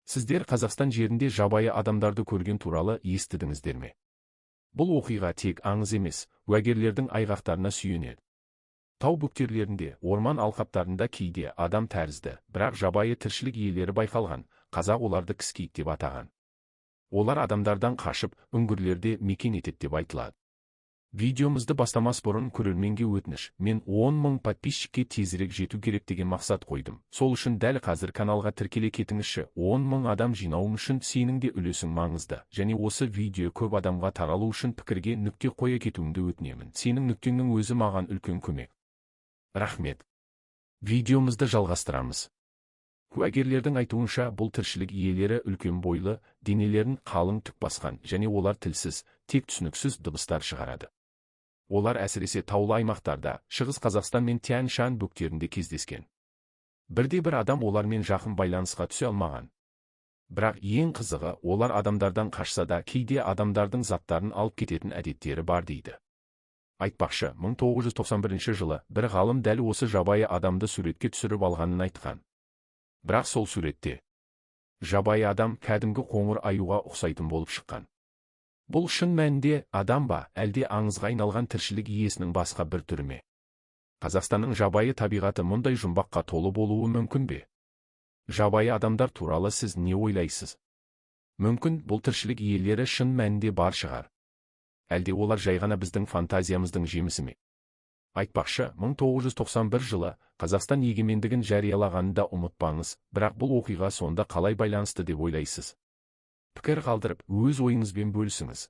Сіздер Қазақстан жерінде жабайы адамдарды көрген туралы естідіңіздер ме? Бұл оқиға тек аңыз емес, куәгерлердің айғақтарына сүйенеді. Тау бөктерлерінде, орман алқаптарында кейде адам тәрізді, бірақ жабайы тіршілік иелері байқалған, қазақ оларды кіскиік деп атаған. Олар адамдардан қашып, үңгірлерде мекен етеді деп айтылады. Видеомызды бастамас бұрын көрерменге өтініш, мен 10 мың подписчикке тезірек жету керек деген мақсат қойдым. Сол үшін дәл қазір каналға тіркеле кетіңізші, 10 мың адам жинауым үшін сенің де үлесің маңызды. Және осы видео көп адамға таралу үшін пікірге нүкте қоя кетуіңді өтінемін. Сенің нүктеңнің өзі маған үлкен көмек. Рахмет. Видеомызды жалғастырамыз. Куәгерлердің айтуынша, бұл тіршілік иелері үлкен бойлы, денелерін қалың түк басқан және олар тілсіз, тек түсініксіз дыбыстар шығарады. Олар әсіресе таулы аймақтарда, Шығыс Қазақстан мен Тянь-Шань бөктерінде кездескен. Бірде бір адам олармен жақын байланысқа түсе алмаған. Бірақ ең қызығы, олар адамдардан қашса да, кейде адамдардың заттарын алып кететін әдеттері бар дейді. Айтпақшы, 1991 жылы бір ғалым дәл осы жабайы адамды суретке түсіріп алғанын айтқан. Бірақ сол суретте жабайы адам кәдімгі қоңыр аюға ұқсайтын болып шыққан. Бұл шын мәнінде адам ба, әлде аңызға айналған тіршілік иесінің басқа бір түрі ме? Қазақстанның жабайы табиғаты мұндай жұмбаққа толы болуы мүмкін бе? Жабайы адамдар туралы сіз не ойлайсыз? Мүмкін, бұл тіршілік иелері шын мәнінде бар шығар. Әлде олар жай ғана біздің фантазиямыздың жемісі ме? Айтпақшы, 1991 жылы Қазақстан егемендігін жариялағанын да ұмытпаңыз, бірақ бұл оқиға сонда қалай байланысты деп ойлайсыз? Пікір қалдырып, өз ойыңызбен бөлісіңіз.